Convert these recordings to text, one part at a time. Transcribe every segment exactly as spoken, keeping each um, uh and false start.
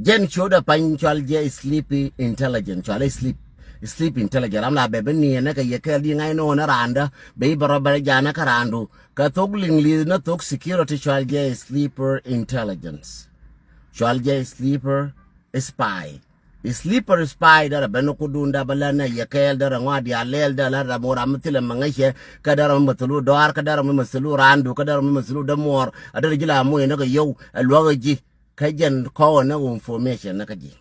Jɛn ciötdä pany cɔal jɛ sleepy intelligence, cɔal i̱ sleep, sleep intelligence. Ram la bɛ bi niɛnɛ kɛ yɛ kɛɛl di ŋa̱c ni ɣän ɛ raandä bɛ i̱ bɛ rɔ bɛ rɛ ja̱a̱nä kä raandu. Kɛ thok liŋ li̱th ni thok security cɔal jɛ sleeper intelligence, cɔal jɛ sleeper spy. Sleeper spy derɛ ben ni kudun dee bä lät ni yɛ kɛɛl derɛ ŋɔak diaal lɛɛl derɛ lät ram wä ram mi thilɛ mɛ ŋäcɛ. Kä derɛ mi mäthulu dɔaar kä derɛ mi mäthulu raandu kä derɛ mi mäthulu dämuɔɔr a derɛ ji̱ la moc ni kɛ yio̱w ɛ luäk ɛ ji̱. Kä jɛn kɔn ni information ni kä ji̱.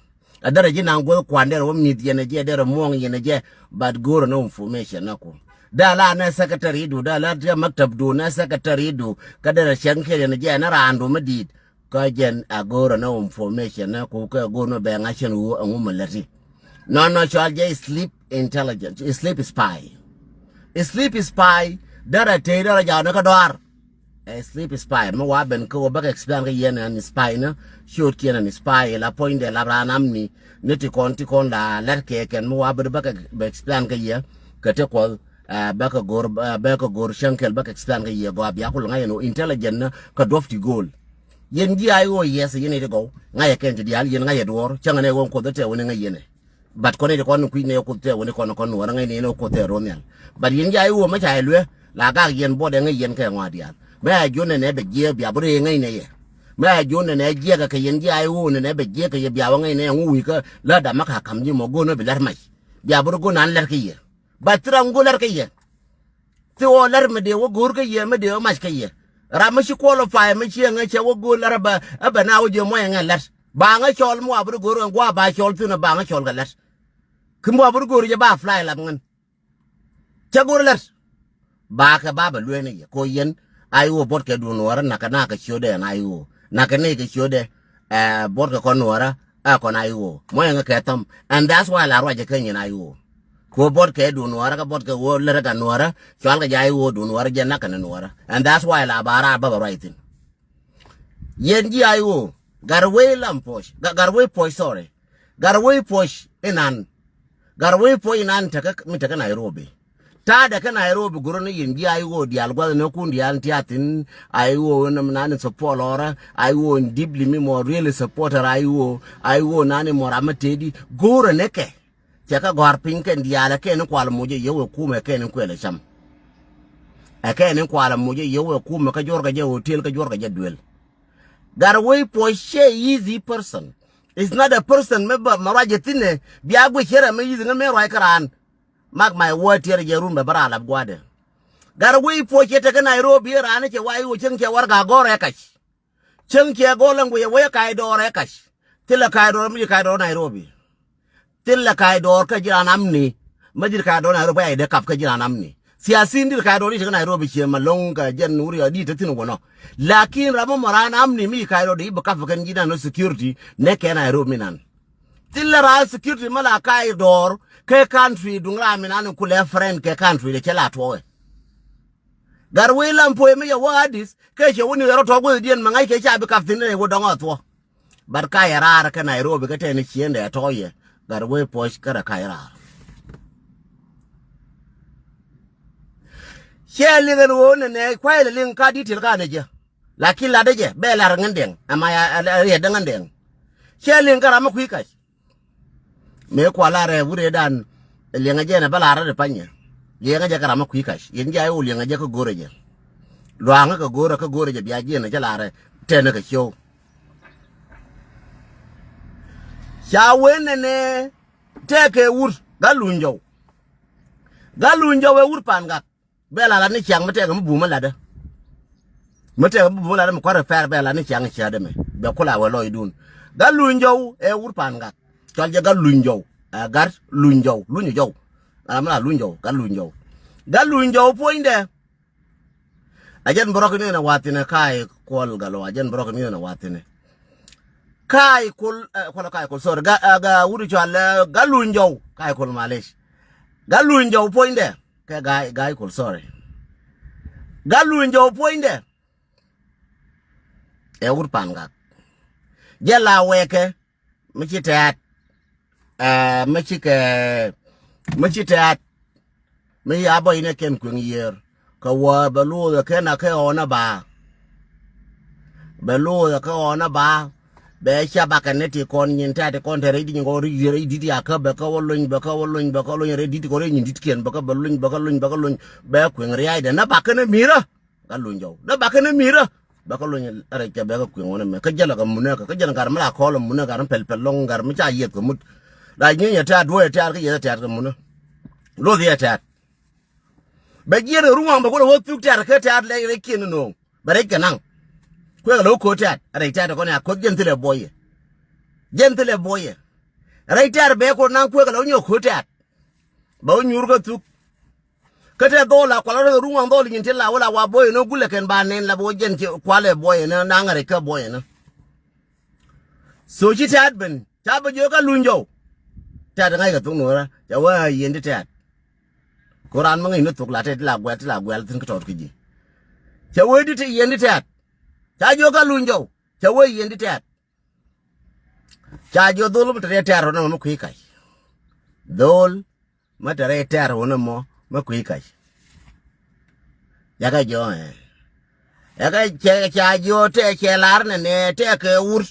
A derɛ ji̱ naŋ guäth kuan derɛ wä mi̱th yɛn ɛ jɛ derɛ muɔ̱ŋ yɛn ɛ jɛ. But go̱o̱rä ni information ni ku dee la ni secretary du dee la ti maktab du ni secretary du. Kä derɛ cɛŋ kiɛ yɛn ɛ jɛ ni raandu mi di̱i̱t. Kä jɛn a go̱o̱rä ni information ni ku kɛ go̱o̱r ni bɛ ŋa̱c cɛn wu ɛŋu mi läti. Nɔnɔ cɔal jɛ sleep intelligence, sleep spy. Sleep spy derɛ tey derɛ jaw ni kä dɔaar. Ɛ sleep spy mi wa ben kä wä bäkɛ explain kä yɛn an spy ni ciötkiɛn an spy la puɔ̱nydɛ la raan amni ni ti kɔn ti kɔn la lɛt kɛ kɛn mi wa ben bäkɛ bɛ explain kä yɛ kɛ ti kuɔth. Ɛ bäkɛ go̱r, ɛ bäkɛ go̱r cäŋ kɛl bäkɛ explain kä yɛ gɔaa bia kul ŋa̱c ɛn ɣöö intelligent ni kä duɔ̱p ti go̱o̱l. Yɛn ji̱ a i̱ ɣöö yɛth yɛn iti gɔw ŋa̱c ɛ kɛn ti diaal yɛn ŋa̱c ɛ duɔ̱ɔ̱r cäŋ ɛn ɛ ɣöö kuoth ɛ tɛɛw ni ŋäc yɛn ɛ. But kɔn iti kɔn kui̱ ni ɛ kuoth tɛɛw ni kɔn kɔn nuɔ̱ɔ̱r ŋäc ni yɛn ɛ kuoth tɛɛw ro̱o̱n nhial. But yɛn ji̱ a i̱ ɣöö mi ca yɛ luee la gak yɛn buɔt ɛ ŋäc yɛn kɛ ŋɔaa diaal. Mi a jiön nɛnɛ bɛ jiɛk bia bi rɛy ŋäc nɛ yɛ. Mi a jiön nɛnɛ jiɛk kɛ yɛn ji̱ a i̱ ɣöö nɛnɛ bɛ jiɛk kɛ yɛ bia wä ŋäc nɛ yɛ ŋu wi̱i̱ kä lä dam mi ka ka̱m ji̱ mɔ go̱o̱n mi bi lɛr mac. Bia bi ri go̱o̱n an lɛr kä yɛ. Ba thil ram go̱o̱r lɛr kä yɛ. Thi ɣɔɔ lɛr mi dee wä go̱o̱r kä yɛ mi dee wä mac kä yɛ. Ram mi ci qualify mi ci ɛŋɛ cɛ wä go̱o̱r lɛr ɛ bɛ, ɛ bɛ na wä jiɛ muɔ̱c ɛŋɛ lɛr. Ba ŋä cɔl mi wa bi ri go̱o̱r ɛŋɛ gua̱a̱ ba cɔl thi̱n ɛ ba ŋä cɔl kɛ lɛr. Kä mi wa bi ri go̱o̱r jɛ ba apply lap ŋän. Cɛ go̱o̱r lɛr. Ba kɛ ba bɛ luee ni yɛ ko yɛn. A i̱ wä buɔt kɛ duun wärä nakɛ na kɛ ciötdɛ ɛn a i̱ wä nakɛ ni kɛ ciötdɛ. Ɛ buɔt kɛ kɔn nuɔɔrä ɛ kɔn a i̱ ɣöö muɔ̱c ɛŋɛ kɛ thäm. And that's why la ruacɛ kä nyin a i̱ ɣöö kuɔ buɔt kɛ duun nuɔɔrä kä buɔt kɛ ɣöö lät ɛ gat nuɔɔrä. Cual kɛ jɛ a i̱ ɣöö duun nuɔɔrä jɛ nak kɛn nuɔɔrä. And that's why la ba raar bä bɛ ruac thi̱n. Yɛn ji̱ a i̱ ɣöö gat wee lam puɔ̱c, gat wee puɔ̱c, sorry. Gat wee puɔ̱c inan. Gat wee puɔ̱c inan tekä mi tekä Nairobi. Ta̱a̱dɛ kä Nairobi gurä ni yɛn ji̱ a i̱ ɣöö diaal gua̱th ni kun diaal ti a thi̱n. A i̱ ɣöö ni nani support lɔrä a i̱ ɣöö in deeply mi mɔ really supporter a i̱ ɣöö a i̱ ɣöö nani mɔ ram mi tëëdi go̱o̱rä ni kɛ. Cɛ kä gɔ̱a̱r piny kɛn diaal ɛ kɛn in kual muc ɛ yio̱w ɛ kumɛ kɛn in kuɛl ɛ cam. Ɛ kɛn in kual muc ɛ yio̱w ɛ kumɛ kä juɔ̱rkɛ jɛ hotel kä juɔ̱rkɛ jɛ duel. Gat wee puɔ̱c ciɛ easy person. It's not a person mi bä ma ruac jɛ thi̱n ɛ bia guic cɛ rɛ mi easy ŋä mi ruac kä raan. Mark my word, tiɛɛr jɛ run bɛ bä raal ap gua̱dɛ. Gat wee puɔ̱c cɛ tekä Nairobi raan cɛ wa i̱ wä cäŋ cɛ warɛga gɔ̱r ɛ kac. Cäŋ cɛ gɔ̱r lɛ ŋuic ɛ wee kac dɔɔr ɛ kac. Thilɛ kac dɔɔr mi ji̱ kac dɔɔr Nairobi. Thilɛ kac dɔɔr kä ji̱ raan amni. Mi ji̱ kac dɔɔr Nairobi a idɛ kap kä ji̱ raan amni. Thiathin di̱t kac dɔɔr i̱ tekä Nairobi ciɛ ma lo̱ŋ kɛ jɛn wuri a di̱t te thi̱n wä nɔ. Lakin ram mɔ raan amni mi ji̱ kac dɔɔr di i̱ bɛ kap kɛn ji̱ nan security nɛ kɛ Nairobi mi nan. Thilɛ raar security mi la kac dɔɔr kɛ country duŋ raar mi nan kulɛ friend kɛ country de cɛ la tuɔɔkɛ. Gat wee lam puɔ̱c mi yɛ wä Addis kɛ cɛ wä ni rɔ tɔk wee diɛn mi ŋa̱c kɛ ca bi kap thi̱n ni wä dɔŋ a thuɔ. But kac raar kɛ Nairobi kɛ tɛn ciendɛ tɔ̱ yɛ. Gat wee puɔ̱c kärɛ kac raar. Cɛ liŋ ɛn ɣöö nɛnɛ kuay lɛ liŋ ka di̱t tiɛl ka nɛ jɛ. Lakin latdä jɛ bɛ lar ŋän dɛŋ ɛma riɛt dä ŋän dɛŋ. Cɛ liŋ kä ram mi kui̱ kac. Mëë kua lar ɛ wut ëëdan liɛŋɛ jɛ nɛ bä lar ɛ panyɛ. Liɛŋɛ jɛ kä ram mi kui̱ kac yɛn jɛ a i̱ wä liɛŋɛ jɛ kä go̱rɛ jɛ. Luaŋä kɛ go̱rɛ kä go̱rɛ jɛ bia jiɛn ɛ jɛ lar ɛ tɛnɛ kɛ cio̱w. Ca wen nɛnɛ tɛkɛ wut Gat Luny Jɔw. Gat Luny Jɔw ɛ wut Pan Gak. Bɛ la lat ni ciaŋ mi tɛkɛ mi bumä latdä. Mi tɛkɛ mi bumä latdä mi kua̱r rɛ pɛr bɛ la lat ni ciaŋ cia̱dä mɛ bɛ kula wɛ lɔcdun. Gat Luny Jɔw ɛ wut Pan Gak. Cɔl jɛ Gat Luny Jɔw. Ɛ Gat Luny Jɔw, Luny Jɔw. Ɛ la mi la Luny Jɔw, Gat Luny Jɔw. Gat Luny Jɔw puɔ̱nydɛ. A jɛn bärɔk ni nɛ wathinɛ ka̱a̱c kuɔl Gat Luny, a jɛn bärɔk ni nɛ wathinɛ. Ka̱a̱c kuɔl, ɛ, kuɔl, ka̱a̱c kuɔl, sorry. Ga, ɛ, ga wut cɔal, ɛ, Gat Luny Jɔw, ka̱a̱c kuɔl, malec. Gat Luny Jɔw puɔ̱nydɛ. Kɛ ga̱a̱c, ga̱a̱c kuɔl, sorry. Gat Luny Jɔw puɔ̱nydɛ. Ɛ wut Pan Gak. Jɛ la wɛɛkɛ. Mi ci tɛ̈t. Ɛ, mi ci kɛ, mi ci tɛ̈t. Mi ya bä inɛ kɛn kueŋ yiër. Kɛ wä bɛ luuth ɛ kɛn a kɛ ɣɔn a ba. Bɛ luuth ɛ kɛ ɣɔn a ba. Bɛ ca bakɛ ni ti kɔn nyin tɛt ti kɔn te rɛy dit nyin kɔn rɛy dit ya kä bɛ kä wä lony, bɛ kä wä lony, bɛ kä lony rɛy dit kɔn rɛy nyin dit kiɛn, bɛ kä bɛ lony, bɛ kä lony, bɛ kä lony, bɛ kueŋ riaydɛ na bakɛ ni mirä. Kä luny jɔw. Na bakɛ ni mirä. Bɛ kä luny rɛy kɛ bɛ kä kui̱ ŋuɔ̱n ɛmɛ. Kä jälɛ kɛ munä kɛ, kä jälɛ gat mi la kɔl munä gat mi pɛl pɛl lɔŋ gat mi ca yieth kɛ mut. La nyieny ɛ tɛ̈t duɔ̱ɔ̱c ɛ tɛ̈t kä yieth ɛ tɛ̈t kɛ munä. Loth yɛ tɛ̈t. Bɛ jiɛn kɛ ruŋ waŋ bɛ kulɛ wä thuk tɛ̈t kä tɛ̈t lɛ rɛy kiɛn ni no̱o̱ŋ. Bɛ rɛy kɛ naŋ. Kuɛ kɛ lo̱k ko̱ tɛ̈t. Rɛy tɛ̈t kɔn ya ko̱th jiɛn thilɛ buɔyɛ. Jiɛn thilɛ buɔyɛ. Rɛy tɛ̈t bɛ kulɛ naŋ kuɛ kɛ lo̱k nyɔk ko̱ tɛ̈t. Bɛ wä nyuur kä thuk. Kä tɛ dhol a kual rɔ ruŋ waŋ dhol nyin ti la wä la wa buɔyɛ ni gulɛ kɛn ba nɛn la bɛ wä jɛn ci kualɛ buɔyɛ ni naŋ rɛc kä buɔyɛ ni. So ci tɛ̈t ben ca bɛ jiök kä luny jɔw. Tɛ̈t ŋa̱c kɛ thuk nuɔrä cɛ wee a yieen ti tɛ̈t. Ko raan mi ŋi̱i̱c ni thuk la tɛ̈t ti la guɛl ti la guɛl thi̱n kä tɔt kä ji̱. Cɛ wee di ti yieen ti tɛ̈t. Ca jiök kä luny jɔw cɛ wee yieen ti tɛ̈t. Ca jiök dhol mi te rɛy tɛ̈r rɔ ni mɔ mi kui̱ kac. Dhol mi te rɛy tɛ̈r wä ni mɔ mi kui̱ kac. Jakɛ jɔ̱ɔ̱ŋ ɛ. Jakɛ cɛ ca jiök tɛ cɛ lar nɛ nɛ tɛ kɛ wur.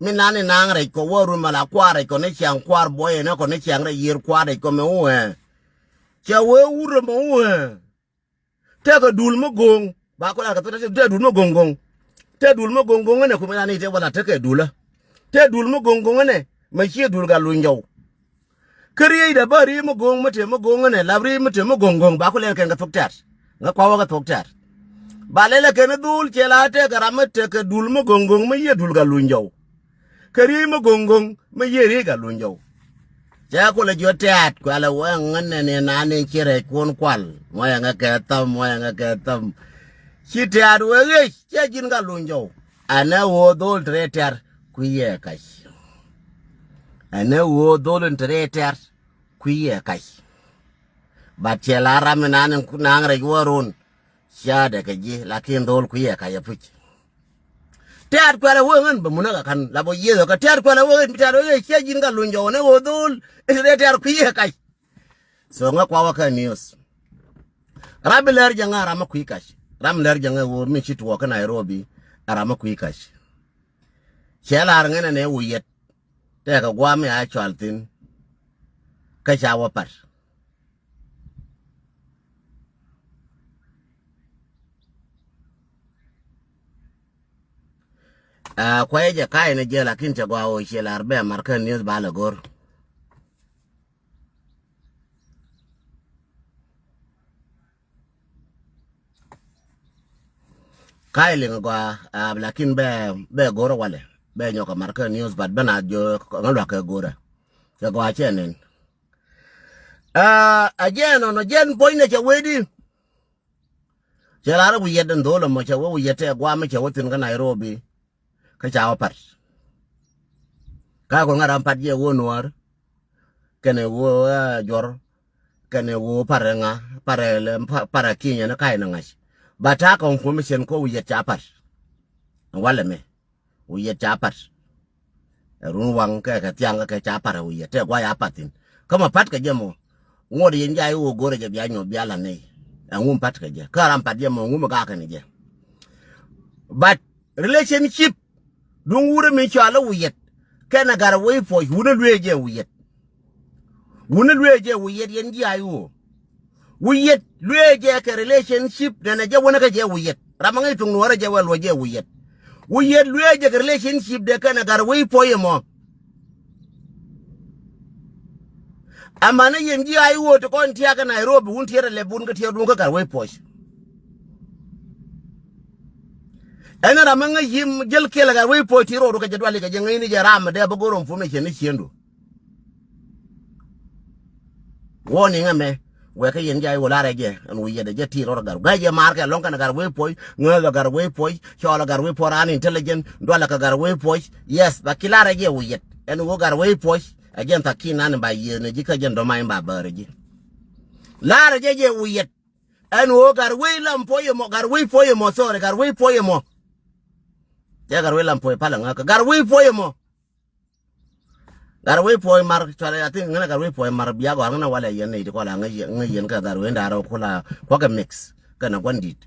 Mi nan ni naŋ rɛc kɔ wä run mala kuaar rɛc kɔ ni ciaŋ kuaar buɔyɛ ni kɔ ni ciaŋ rɛc yiër kuaar rɛc kɔ mɛ wä ɛ. Cɛ wee wur mɛ wä ɛ. Tekɛ dul mi go̱o̱ŋ ba kula kɛ thok tɛ dul mi go̱o̱ŋ go̱o̱ŋ. Tɛ dul mi go̱o̱ŋ go̱o̱ŋ ɛnɛ kumɛ na ni tɛ wala tekɛ dulä. Tɛ dul mi go̱o̱ŋ go̱o̱ŋ ɛnɛ mɛ ciɛ dul gat luny jɔw. Kä riecdɛ bä riec mi go̱o̱ŋ mi te mi go̱o̱ŋ ɛnɛ lap riec mi te mi go̱o̱ŋ go̱o̱ŋ ba kulɛ kɛn kɛ thok tɛ̈t. Ŋä kua wä kɛ thok tɛ̈t. Ba lɛlɛ kɛn dhul cɛ la tekɛ ram mi tekɛ dul mi go̱o̱ŋ go̱o̱ŋ mi yiɛ dul gat luny jɔw. Kä riec mi go̱ŋ go̱ŋ mi yiëë riec gat luny jɔw. Cɛ kulɛ jiɔ tɛ̈t kualɛ wee ŋän nɛn in naan in ci rɛc kuɔn kual muɔyɛ ŋä kɛ thäm muɔyɛ ŋä kɛ thäm. Ci tɛ̈t wee ɣec cɛ ji̱n gat luny jɔw. Ɛn ɛ ɣöö dhol te rɛy tɛ̈r kui̱ yɛ kac. Ɛn ɛ ɣöö dhol in te rɛy tɛ̈r kui̱ yɛ kac. Bat cɛ la ram in naan in naan rɛc wä run. Ca dɛ kɛ ji̱ lakin dhol kui̱ yɛ kac ɛ puc. Tɛ̈t kuɛlɛ wee ŋän bɛ munä kɛ ka̱n la bä yiëth ɔ kɛ tɛ̈t kuɛlɛ wee ŋän bi tɛ̈t wee ŋän ciɛ ji̱n ka luny jɔwä ni wee dhol. I̱ ti dee tɛ̈t kui̱ yɛ kac. So ŋä kua wä kä news. Ram bi lɛr jɛ ŋä ram mi kui̱ kac. Ram mi lɛr jɛ ŋä wee mi ci tuɔɔk kä Nairobi. Ɛ ram mi kui̱ kac. Cɛ lar ŋän ɛn ɛ wee yɛt. Tɛkɛ guam ya cual thi̱n. Kä ca wä pat. Aa, kuayɛ jɛ ka̱a̱c ni jɛ lakin cɛ gɔaa ɣöö ciɛ lar bɛ mar kä news ba lɛ go̱r. Ka̱a̱c liŋ gɔaa, aa, lakin bɛ, bɛ go̱r walɛ bɛ nyɔk kɛ mar kä news but bɛ na jiök ŋä lua̱k kɛ go̱rä. Cɛ gɔaa cɛ nen. Aa, a jɛn ɔnɔ jɛn puɔ̱nynɛ cɛ wee di. Cɛ lar wi̱i̱ yɛt ɛn dho̱l ɛmɔ cɛ wee wi̱i̱ yɛt tɛ guam cɛ wä thi̱n kä Nairobi. Kä ca wä pat. Ka kɔn ŋa̱ ram pat jɛ wä nuɔ̱ɔ̱r. Kɛnɛ wä, aa, juɔr. Kɛnɛ wä parɛ ŋa, parɛ lɛ, pa-, parɛ kinyɛ ni ka̱y ni ŋa̱c. Ba ta̱a̱ kɔn kuɔ̱m cɛn kɔ wi̱i̱ yɛt ca pat. Walɛ mɛ. Wi̱i̱ yɛt ca pat. Ɛ run waŋ kɛ kɛ thiaŋ kɛ ca pat ɛ wi̱i̱ yɛt tɛ guay a pat thi̱n. Kä mɔ pat kɛ jɛ mɔ. Ŋuɔ̱t yɛn jay wä go̱rɛ jɛ bia nyuɔ̱th bia la nɛy. Ɛŋu mi pat kɛ jɛ. Kä ram pat jɛ mɔ ŋu mi gakɛ ni jɛ. But relationship duŋ wurɛ mi cɔal ɛ wi̱i̱ yɛt. Kɛnɛ gat ɛ wec puɔc wunɛ luee jɛ wi̱i̱ yɛt. Wuni luee jɛ wi̱i̱ yɛt yɛn ji̱ ay ɣöö. Wi̱i̱ yɛt luee jɛ kɛ relationship nɛnɛ jɛ wänä kä jɛ wi̱i̱ yɛt. Ram aŋäc thuŋ nuɔ̱ɔ̱rä jɛ wɛ luɔ̱c jɛ wi̱i̱ yɛt. Wi̱i̱ yɛt luee jɛ kɛ relationship dɛ kɛnɛ gat wec puɔ̱c ɛmɔ. Amanä yɛn ji̱ ay ɣöö ti kɔn tiakä Nairobi wun tiɛt alɛ bun kä tiɛt wun kä gat wec puɔ̱c. Ɛn ram aŋäc yi̱m jäl kiɛl gat wec puɔ̱c ti rɔɔdu kɛ jɛ duali kɛ jɛ ŋäcni jɛ ram mi dee bä go̱r information ni ciëndu. Warning ɛmɛ wek kä yɛn jɛ ay wä larɛ jɛ ɛn wi̱i̱ yɛt ɛ jɛ ti rɔɔdɛ gat gua̱c jɛ maar kɛ lɔ̱ŋ kɛn ɛ gat wec puɔ̱c ŋääth ɛ gat wec puɔ̱c cɔɔl ɛ gat wec puɔ̱c raan intelligent dual ɛ kɛ gat wec puɔ̱c. Yes ba ki larɛ jɛ wi̱i̱ yɛt ɛn wä gat wec puɔ̱c. Ɛ jɛn tha̱k ki̱n nan in ba yiëëth ni ji̱ kä jɛn dɔ̱ma in ba bäärɛ ji̱. Larɛ jɛ jɛ wi̱i̱ yɛt ɛn wä gat wec lam puɔ̱c ɛmɔ gat wec puɔ̱c ɛmɔ sorry gat wec puɔ̱c ɛmɔ. Cɛ gat wec lam puɔ̱c palɛ ŋäk kä gat wec puɔ̱c ɛmɔ. Gat wec puɔ̱c mar cualɛ I think ŋänɛ gat wec puɔ̱c mar bia gɔ̱a̱r ŋänɛ walɛ yɛn nɛy ti kɔla ŋäc yɛn kɛ gat wec da̱rɛ kula kuakɛ mix kɛnɛ gua̱n di̱t.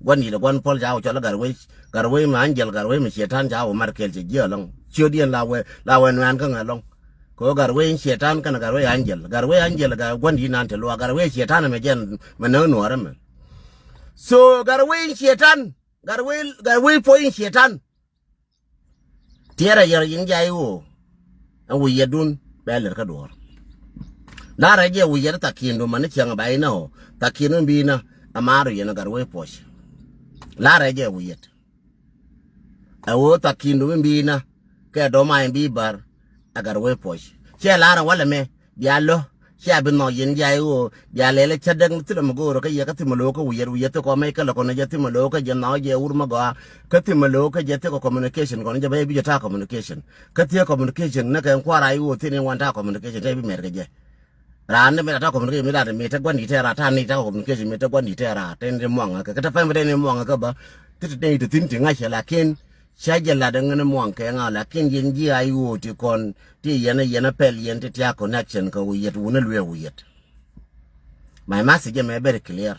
Gua̱n di̱t ɛ gua̱n puɔl ca wä cualɛ gat wec gat wec mi aŋjɛl gat wec mi cietan ca wä mar kɛl cɛ jiɛ ɛlɔ̱ŋ. Ciötdiɛn la wee, la wee nuɛɛn kä ŋa lɔŋ. Kɛ ɣöö Gatwec in cietan kɛnɛ Gatwec Angel. Gatwec Angel ɛ gat gua̱n di̱t nan te luaak. Gatwec cietan ɛmɛ jɛn mɛ näk nuɔɔr ɛmɛ. So Gatwec in cietan. Gatwec, Gatwec puɔ̱c in cietan. Tiɛɛrɛ yɛr yin jay ɣöö ɛn wi̱i̱ yɛtdun bɛ lɛr kä duɔ̱ɔ̱r. La̱rɛ jɛ wi̱i̱ yɛt thakiɛn du mani cieŋ ba inɔ. Thakiɛn du bi inɔ. Ɛ maar du yɛn ɛ Gatwec puɔ̱c. La̱rɛ jɛ wi̱i̱ yɛt. Ɛ ɣöö thakiɛn du mi bi̱i̱nä kɛ dɔ̱ma in bi̱i̱ bär. Ɛ Gatwec puɔ̱c cɛ la̱r ɛ walɛ mɛ bia lo̱. Cia bi nhɔk yɛn jay ɣöö bia lɛl ɛ cä däk ni thilɛ mi go̱o̱rä kä yɛ kä thimɛ lo̱o̱ kä wi̱i̱ yɛt, wi̱i̱ yɛt thikɔ mec kä lɛ kɔn jɛ thimɛ lo̱o̱ kä jɛ nhɔk jɛ wur mi gɔaa. Kä thimɛ lo̱o̱ kä jɛ thikɔ communication kɔn jɛ bä jɛ bi jɛ ta̱a̱ communication. Kä thiee communication ni kɛ kua̱r a i̱ ɣöö thiee ni wan ta̱a̱ communication tɛ bi mɛr kɛ jɛ. Raan ni mi la ta communication mi la mi te guan di te ra ta ni ta communication mi te guan di te ra te ni muang ke ke te pem te ni muang ke ba. Ti te ni te tin ti nga che lakin cha je la de ngene muang ke nga lakin yen ji ai wo ti kon ti yen yen pel yen ti tia connection ke wi̱i̱ yɛt wun lue wi̱i̱ yɛt. My message me very clear.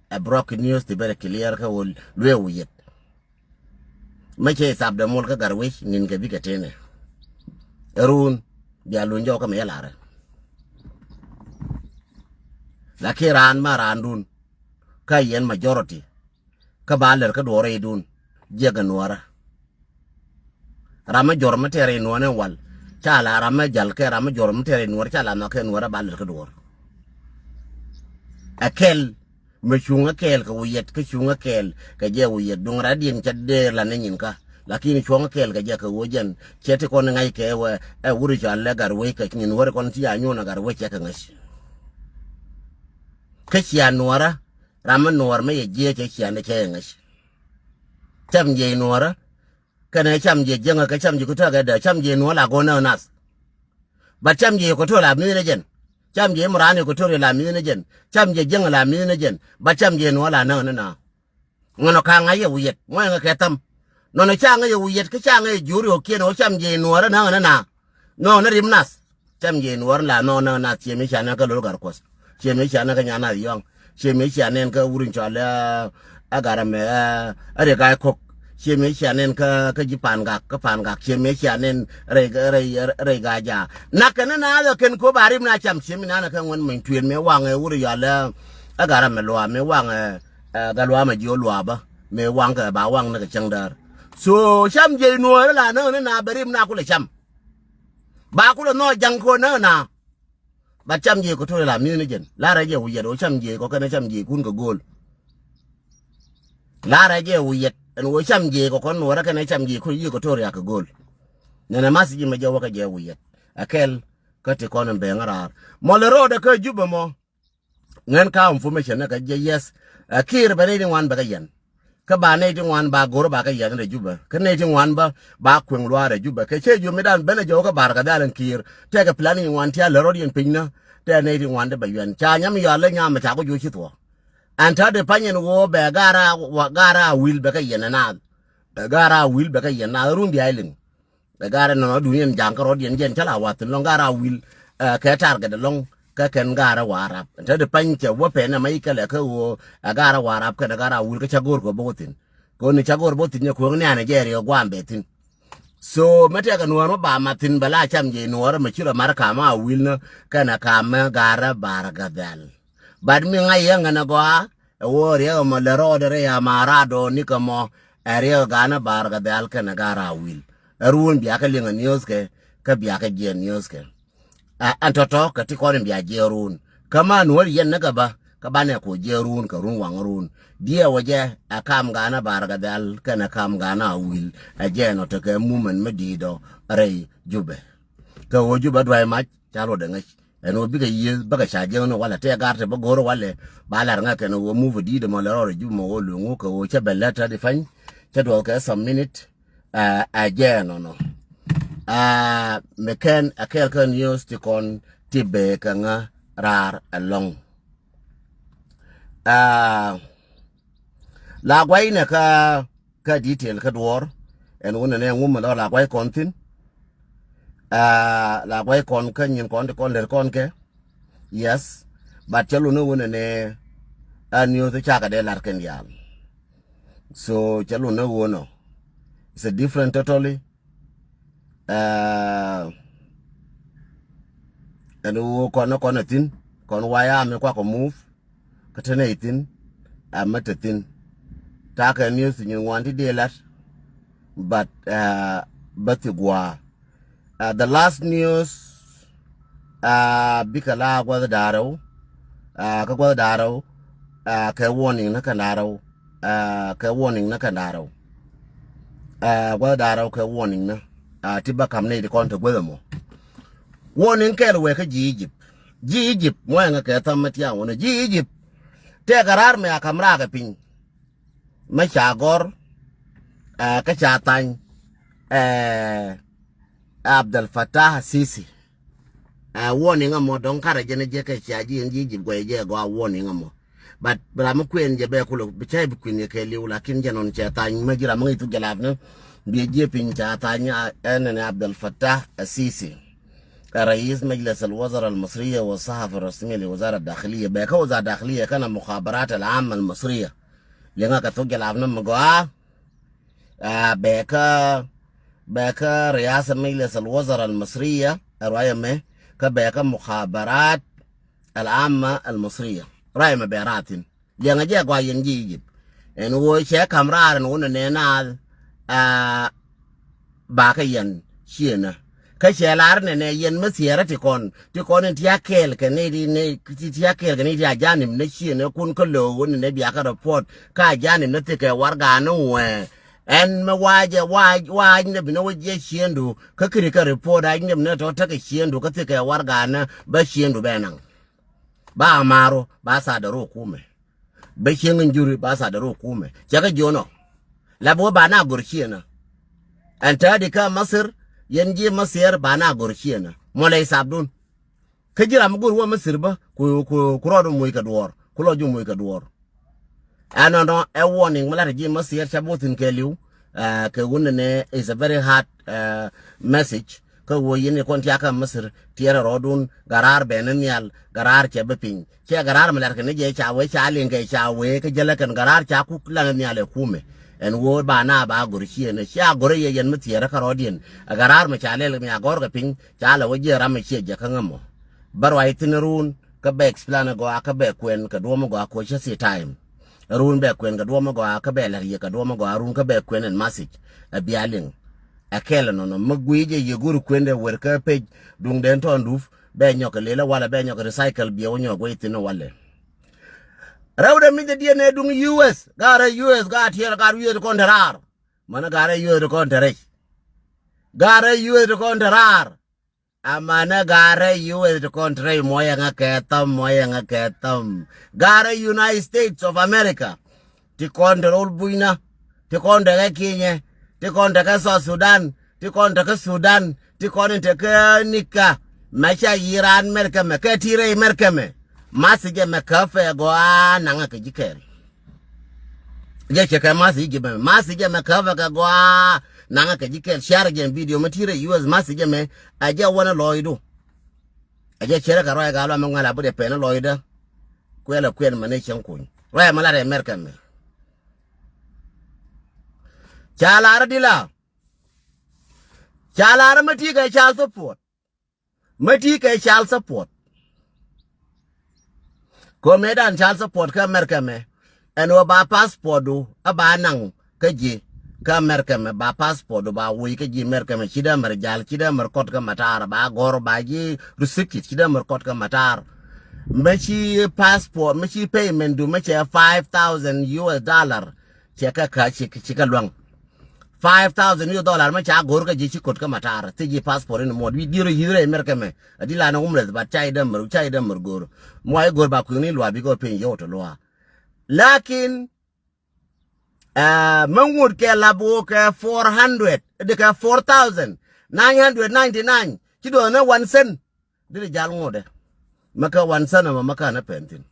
A broken news ti very clear ke wo lue wi̱i̱ yɛt. Mä cɛ ithap dɛ mol kä Gatwec nin kɛ bikɛ tënɛ. Run bia luny jɔw kä mɛ yɛ larɛ. Lakin raan ma raandun kä yɛn majority kä ba lɛr kä duɔɔr rɛydun jiɛk ɛ nuɔɔrä. Ram mi jɔr mi tɛɛr inuɔɔr ni wal ca la ram mi jal kɛ ram mi jɔr mi tɛɛr inuɔɔr ca la nhɔk kɛ nuɔɔrä ba lɛr kä duɔɔr. Ɛ kɛl mi cuŋä kɛɛl kɛ wi̱i̱ yɛt kä cuŋä kɛɛl kɛ jɛ wi̱i̱ yɛt duŋ radiɛn ca dee la ni nyin kä. Lakin cuɔ̱ŋä kɛɛl kɛ jɛ kɛ ɣöö jɛn cɛ ti kɔn ŋa̱c kɛ wɛ ɛ wuri ca lɛ Gatwec kɛ nyin wä ri kɔn ti a nyuɔn a Gatwec cɛ kɛ ŋäc. Kä cia nuɔɔrä ram mi nuɔɔr mi yɛ jiɛ cɛ cia ni cɛ yɛ ŋäc. Cam jiɛ inuɔɔrä kɛnɛ cam jiɛ jiäŋä kɛ cam jiɛ kutäk ɛ dee cam jiɛ inuɔɔr la go̱o̱r näk nath. But cam jiɛ Equatoria la mi̱i̱n ɛ jɛn. Cam jiɛ Murani Equatoria la mi̱i̱n ɛ jɛn. Cam jiɛ jiäŋä la mi̱i̱n ɛ jɛn. But cam jiɛ inuɔɔr la näk ni na. Ŋɔnɔ ka ŋa̱c yɛ wi̱i̱ yɛt ŋɔ̱ ɛŋɛ kɛ tham. Nɔnɔ ca ŋa̱c yɛ wi̱i̱ yɛt kä ca ŋa̱c yɛ jiöör yɛ kiɛn ɣöö cam jiɛ inuɔɔr ɛ näk ni na. Nɔnɔ rim nath. Cam jiɛ nuɔɔr la nɔɔk näk nath ciɛ mi cia nɛn kä Lol Gatkuɔth. Ciɛ mi cia nɛn kä Nyan Nath Yɔ̱ɔ̱ŋ. Ciɛ mi cia nɛn kä wur in cɔal ɛ Gat Amɛ ɛ Rɛy Ga̱a̱c Kok. Ciɛ mi cia nɛn kä kä ji̱ Pa̱a̱n Gak kä Pa̱a̱n Gak. Ciɛ mi cia nɛn rɛy rɛy rɛy Ga̱a̱c Jaak. Nak kɛn ni naath ɛ kɛn kop a rim na cam ciɛ mi naan ɛ kɛ ŋuɛn meny tuëën mi waŋ ɛ wur in cɔal ɛ Gat Amɛ Luaak mi waŋ ɛ Gat Luaak Mɛ Jiök Luaak bä mi waŋ kɛ ba waŋ ni kɛ cäŋ däär. So cam jiɛ nuɔɔr la näk ni na bɛ rim na kulɛ cam. Ba kulɛ nhɔk ja̱ŋ kɛ ɣöö näk na. But cam jiɛ Equatoria la mi̱i̱n ni jɛn. Larɛ jɛ wi̱i̱ yɛt ɣöö cam jiɛ kɔ kɛnɛ cam jiɛ kun kɛ go̱o̱l. Larɛ jɛ wi̱i̱ yɛt ɛn ɣöö cam jiɛ kɔ kɔn nuɔɔrä kɛnɛ cam jiɛ kun Equatoria kɛ go̱o̱l. Nɛnɛ message mɛ jɛ wä kɛ jɛ wi̱i̱ yɛt. Ɛ kɛl kä ti kɔn in bɛɛŋä raar. Mɔ lɛ road ɛ kä Jubɛ mɔ. Ŋän ka information ni kɛ jɛ yes. Ɛ Kiir bɛ nɛy ti ŋuan bɛ kɛ yɛn. Kä ba nɛy ti ŋuan ba go̱r ba kɛ yɛn rɛ Jubɛ. Kä nɛy ti ŋuan ba, ba kueŋ luaar rɛ Jubɛ. Kɛ cɛ Jubɛ mi dan ben a jɔw kä Bar Gadhal in Kiir. Tɛkɛ plan in ŋuan ti a lɛ rɔ̱diɛn piny na. Tɛ nɛy ti ŋuan ti bɛ yuɛn. Ca nyam yɔal lɛ nyam ca ku juc ci thuɔ. Ɛn tɔ di pany in ɣöö bɛ gar a, gar a wil bɛ kɛ yɛn ɛ naath. Bɛ gar a wil bɛ kɛ yɛn naath run bia iliŋ. Ɛ garɛ nɔnɔ duniɛn ja̱a̱ŋ kä rɔ̱diɛn jɛn cä la wa̱thi̱n lɔ̱ŋ garɛ a wil, ɛ, kɛ target lɔ̱ŋ kä kɛn garɛ Warap. Te di pany cɛ wä pɛn ɛmɛ ikɛ lɛ kä ɣöö ɛ garɛ Warap kɛn ɛ garɛ a wil kä cä go̱o̱r kɛ bä wä thi̱n. Kɛ ɣöö ni cä go̱o̱r bä wä thi̱n nyɛ kueŋ nianɛ jɛ riɛ gua̱a̱m bɛ thi̱n. So mɛ tɛkɛ nuɔ̱ɔ̱r mɛ ba ma thi̱n bɛ la cam jɛ nuɔ̱ɔ̱r mɛ ci rɔ mar ka̱m a wil ni kɛn ɛ ka̱m mɛ garɛ Bar Gadhal. But mi ŋa̱c yɛ ŋän ɛ gɔaa, ɛ wä riɛk ɛmɔ lɛ rɔɔdɛ rɛy ama raadɔ nikɛ mɔ, ɛ riɛk ɛ ga̱a̱n ɛ Bar Gadhal kɛnɛ ga̱a̱n Rawil. Ɛ ruun bia kɛ liŋ ɛ news kɛ, kä bia kɛ jiɛ news kɛ. Ɛ, ɛn tɔ̱tɔ̱ kɛ ti kɔn in bia jiɛ ruun. Kä ma nuɔ̱ɔ̱r yɛn ni kɛ bä, kä banɛ kɔ jiɛ ruun kɛ ruun waŋ ruun. Diɛɛ wä jɛ, ɛ kam ga̱a̱n ɛ Bar Gadhal kɛnɛ kam ga̱a̱n Rawil. Ɛ jɛ nɔ tekɛ movement mi di̱i̱t ɔ rɛy Jubɛ. Kɛ ɣöö Jubɛ duay mac, ca luɔt ɛ ŋäc. Ɛn ɣöö bikɛ yiëëth bäkɛ ca jiäkni walɛ tëë gar te bä go̱o̱r walɛ. Ba lar ŋäk kɛn ɣöö move di̱i̱t ɛmɔ lɛ rɔɔdɛ Jubɛ mɔ ɣöö lueŋ ɣöö kɛ ɣöö cä bɛ lät täti pany. Cä duɔth kɛ some minute. Ɛ, ɛ jɛ ɛnɔnɔ. Ɛ, mi kɛn ɛ kɛɛl kä news ti kɔn ti bëë kɛ ŋä raar ɛlɔ̱ŋ. Ɛ, la gua̱cnɛ kä, kä detail kä duɔ̱ɔ̱r. Ɛn wunɛ nɛ ŋumɛ lɔ la gua̱c kɔn thi̱n. Aa, la gua̱c kɔn kä nyin kɔn ti kɔn lɛr kɔn kɛ. Yes. But cä lunä wunɛ nɛ a news cakɛ dee lar kɛn diaal. So cä lunä wunɔ. It's a different totally. Ɛn ɣöö kɔn ni kɔn ɛ thi̱n kɔn waya mi kuakɔ move. Kä te nɛy thi̱n ɛ mi te thi̱n. Ta̱a̱ kɛ news nyin ŋuan ti dee lat. But bä thi gua̱a̱. The last news bikɛ la gua̱th da̱rɛw. Kä gua̱th da̱rɛw kɛ warning ni kɛn da̱rɛw. Kɛ warning ni kɛn da̱rɛw. Gua̱th da̱rɛw kɛ warning ni ti bä kam nɛy ti kɔn te guäth ɛmɔ. Warning kɛl wee kä ji̱ Egypt. Ji̱ Egypt muɔ̱yɛ ŋä kɛ thäm mi tiaŋ wänä ji̱ Egypt. Tëëkɛ raar mi a ka̱m raakɛ piny. Mä ca gɔr kä ca thany Abdel Fattah Sisi. Warning ɛmɔ dɔ̱ŋ karɛ jɛn jɛ kɛ cia ji̱ ɛn ji̱ Egypt guɛy jɛ gɔaa warning ɛmɔ. But ram mi kuɛn jɛ bɛ kulɛ bi cä bi kui̱n yɛ kɛ liw lakin jɛ nɔn cɛ thany mä ji̱ ram mi ŋäc thuk jɛ lap ni. Biɛ jiɛ piny ca thany ɛn ɛn Abdel Fattah Sisi. Rais Majlis al Wazara al Masriya wa sahafi rasmiya li Wazara Dakhiliya bɛ kä Wazara Dakhiliya kɛnɛ mukhabarat al amma al Masriya. Liŋa kɛ thuk jɛ lap ni mi gɔaa. Bɛ kä bɛ kä riyasa Majlis al Wazara al Masriya ɛ ruac ɛmɛ kä bɛ kä mukhabarat al amma al Masriya. Ruac ɛmɛ bɛ raathin. Liɛŋɛ jɛ gɔaa yɛn ji̱ Egypt. Ɛn ɣöö cɛ ka̱m raar ɛn ɣöö nɛ nɛ naath. Bakä yɛn ciënä. Kä cɛ lar nɛnɛ yɛn mi thiɛɛrä ti kɔn ti kɔn in ti a kɛɛl kɛ ni ti ni ti a kɛɛl kɛ ni ti a janip ni ciënä kun kä lo̱o̱k ni ni biakä report kä a janip ni thikɛ warɛga ni wɛɛ. Ɛn mi wa̱a̱ jɛ wa̱a̱ wa̱a̱ ni bi ni wä jiɛ ciëndu kä kiri kɛ report a ni bi ni tɔ tekɛ ciëndu kä thikɛ warɛga ni bä ciëndu bɛ naŋ. Ba a maru ba tha̱a̱dɛ ru kumɛ. Bɛ cieŋ in juri ba tha̱a̱dɛ ru kumɛ cɛ kä jiɔnɔ. La bi wä ba na gor ciënä. Ɛn täädi kä Masir yɛn ji̱ Masir ba na gor ciënä mɔ lɛ isabdun. Kä ji̱ ram mi go̱r wä Masir bä ku ku ku rɔɔd muc kɛ duɔɔr ku lɔ ju muc kɛ duɔɔr. Ɛnɔnɔ ɛ warning mi lat ji̱ Masir cɛ bo̱thin kɛ li̱w. Kɛ wun nɛ is a very hard message. Kä wä yɛn ikɔn tiakä Masir tiɛrɛ rɔɔdun garaar bɛn ni nhial garaar cɛ bä piny. Cɛ garaar mi lat kɛ ni jɛ ca wee ca liŋ kɛ ca wee kä jälä kɛn garaar ca kuk lan ni nhial ɛ kumɛ. Ɛn wä ba na ba gor ciënä cia gor yɛ yɛn mi thiɛrä kä rɔɔdiɛn. Ɛ garaar mi ca lɛl mi a gɔr kɛ piny ca lɛ wä jiɛ ram mi ciɛ jɛ kä ŋämɔ. Bä ruac thin run kä bɛ explain gɔaa kä bɛ kuɛn kɛ duɔ̱m gɔaa koc cä thi time. Run bɛ kuɛn kɛ duɔ̱m gɔaa kä bɛ la̱r yɛ kɛ duɔ̱m gɔaa run kä bɛ kuɛn ɛn message. Ɛ bia liŋ. Ɛ kɛl ɛnɔnɔ mi guic ɛ yɛ go̱r kuendɛ wer kä pec duŋdɛn tɔn dup bɛ nyɔk kɛ lelä walɛ bɛ nyɔk kɛ recycle biɛ wä nyɔk guic thin walɛ. Rɛwdɛ mi jɛ diɛn ɛ duŋ U S gaarɛ U S gaa tiɛɛr gaa U S kɔn te raar. Mänä gaarɛ U S kɔn te rɛc. Gaarɛ U S kɔn te raar. Amanɛ gaarɛ U S ti kɔn te rɛy muɔyɛ ŋa kɛ thäm muɔyɛ ŋa kɛ thäm. Gaarɛ United States of America ti kɔn te rol bucnä ti kɔn te kɛ Kinyɛ ti kɔn te kɛ South Sudan ti kɔn te kɛ Sudan ti kɔn in te kɛ nika. Mɛ ca yiran mɛrkɛ mɛ kɛ ti rɛy mɛrkɛ mɛ. Math jɛ mɛ käpɛ gɔaa naŋä kɛ ji̱ kɛɛl. Jɛ cɛ kɛ math ji̱ mɛ math jɛ mɛ käpɛ kɛ gɔaa naŋä kɛ ji̱ kɛɛl. Share jɛ video mɛ ti rɛy U S math jɛ mɛ. A jɛ wänä lɔɔcdu. A jɛ cɛ rɛ kɛ rɔy gaa luam mɛ ŋuɛl a bä dee pɛn lɔɔcdä. Kuɛl a kuɛn mɛ ni cɛŋ kuny rɔy mɛ la rɛy mɛrkɛ mɛ. Ca lar di la. Ca lar mɛ ti kɛ child support. Mä ti kɛ child support. Kɔ mëë dan child support kä America mɛ. Ɛn wä ba passport du a ba naŋ kä ji̱ kä America mɛ ba passport du ba wuc kä ji̱ America mɛ ci dee mɛr jal ci dee mɛr kɔt kä matar ba gɔr ba ji̱ restricted ci dee mɛr kɔt kä matar. Mä ci passport mä ci payment du mä cɛ five thousand U S dollar. Cɛ kä kä ci kä luaŋ. Five thousand U S dollar mɛ ca go̱r kä ji̱ ci ko̱t kä matar thi ji̱ passport in muɔt wi̱i̱ di̱r yi̱ rɛy mɛr kɛ mɛ. A di lan a wumleth bat ca idämär ca idämär go̱r. Muay go̱r ba kui̱ni luaa bikɛ piny yɔw tɔ luaa. Lakin mɛ ŋut kɛ lap wok kɛ four hundred di kɛ four thousand nine hundred ninety nine ci duɔth ni one cent. Diri jal ŋotdɛ. Mɛ kä one cent ɛmɔ mɛ kä nɛ pɛn thin.